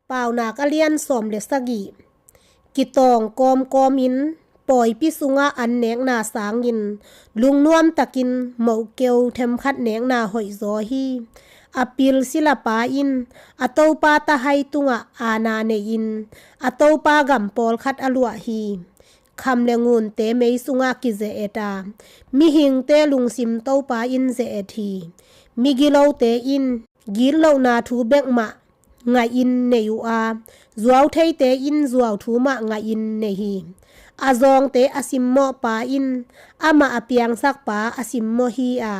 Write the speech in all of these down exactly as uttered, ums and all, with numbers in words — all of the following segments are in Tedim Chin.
Paunak a lian sawm le sagih. Kitawng kawmkawmin pawipi sungah an nekna sangin lungnuam takin mohkeu themkhat nekna hoihzaw hi. A pil silapa in a topa tahai tungah aana nei-in a topa gam pawlkhat a luah hi. Kham le ngunte mei sungah kize-et a, mihingte lungsim topa in ze-et hi. Migilote in gitlohna thu bek mah ngaihin nei uh a, zuautheite in zuauthu mah ngaihin nei hi. A zawngte a simmawhpa in amah a piangsakpa a simmawh hi a,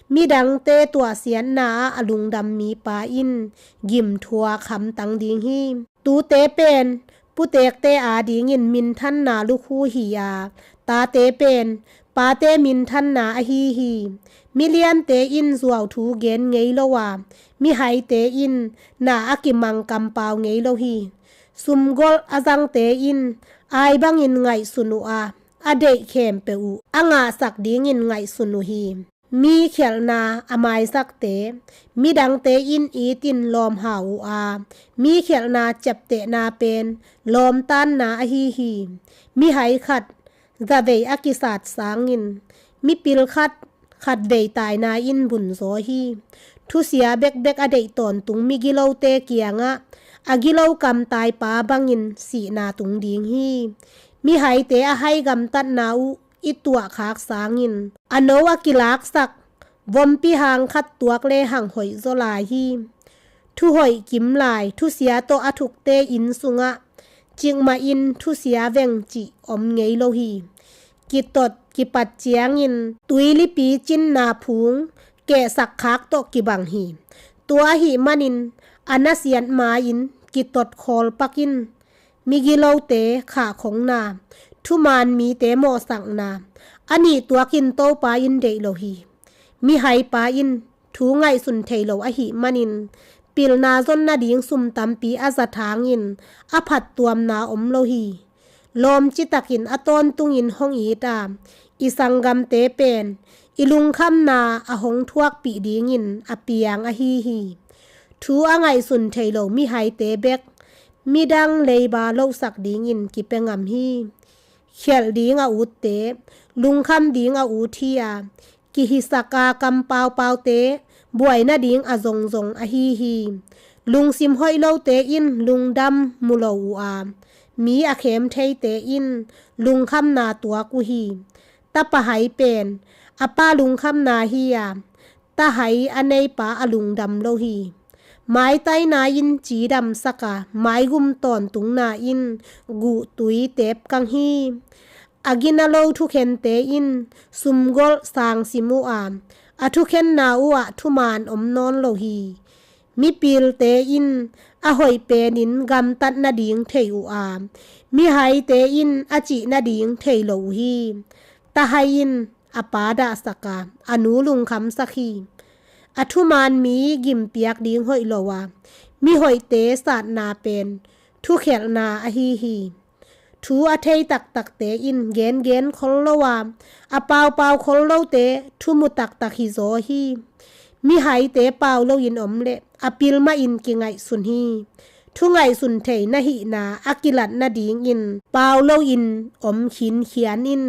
midangte tuahsiatna ah a lungdam mipa in gimthuak hamtang ding hi. Tute pen putekte adingin minthanna lukhu hi a, tate pen pate minthanna ahi hi. Miliante in zuauthu gen ngei lo a, mihaite in na a kimang kampau ngei lo hi. Sumgolh a zangte in ai bangin ngaihsun uh a, a deih khempeuh uh a ngahsak dingin ngaihsun uh hi. Mi khialhna a maisakte, midangte in itin lawmhau uh a, mi khialhna ciaptehna pen lawmtanna ahi hi. Mihai khat zavei a kisat sangin mipil khat khatvei taina in bunzaw hi. Thusia bekbek a deih tawntung migilote kiangah a gilo kamtaipa bangin sihna tung ding hi. Mihaite a hai gamtatna uh i tuahkhak sangin a no a kilaksak vompi hang khat tuak lehang hoihzaw lai hi. Thuhoih kim lai, thusia tawh a thukte inn sungah cikmahin thusia veng cih om ngei lo hi. Kitot kipat ciangin tuilipi cinna phung kehsak khak tawh kibang hi. Tua ahih manin a nasiat ma-in kitot khawlpakin migilote khahkhongna, thuman mite mawhsakna, a nih tuakin topa in deih lo hi. Mihaipa in thu ngaihsun thei lo ahih manin pilna zon nading sum tampi a zat hangin a phattuamna om lo hi. Lawm citakin a tawntungin hong it a, i sanggamte pen i lungkhamna a hong thuakpih dingin a piang ahi hi. Thu a ngaihsun thei lo mihaite bek midang leiba lohsak dingin kipia ngam hi. Khialh ding a utte lungkham ding a ut hi a, kihisak a kampaupaute buai nading a zongzong ahi hi. Lungsim hoih lote in lungdam mu lo uh a, mi a khem theite in lungkhamna tuak uh hi. Tapa hai pen a pa lungkhamna hi a, tahai a neipa a lungdam lo hi. Maitaina in cidamsak a, maigum tawntungna in guhtui tepkang hi. A gina lo thukhente in sumgolh sangsim uh a, a thukhenna uh ah thuman om nawn lo hi. Mipilte in a hoih penin gamtat nading thei uh a, mihaite in a cih nading thei lo uh hi. Tahai in a pa dahsak a, a nu lungkhamsak hi. A thuman mi gimpiak ding hoih lo a, mihoihte satna pen thukhelhna ahi hi. Thu a thei taktakte in gengen khol lo a, a paupau khol lote thu mu taktak hizaw hi. Mihaite pau loin om leh a pil mahin kingaihsun hi. Thu ngaihsun thei na hihna a kilat nadingin pau loin om khinkhian in.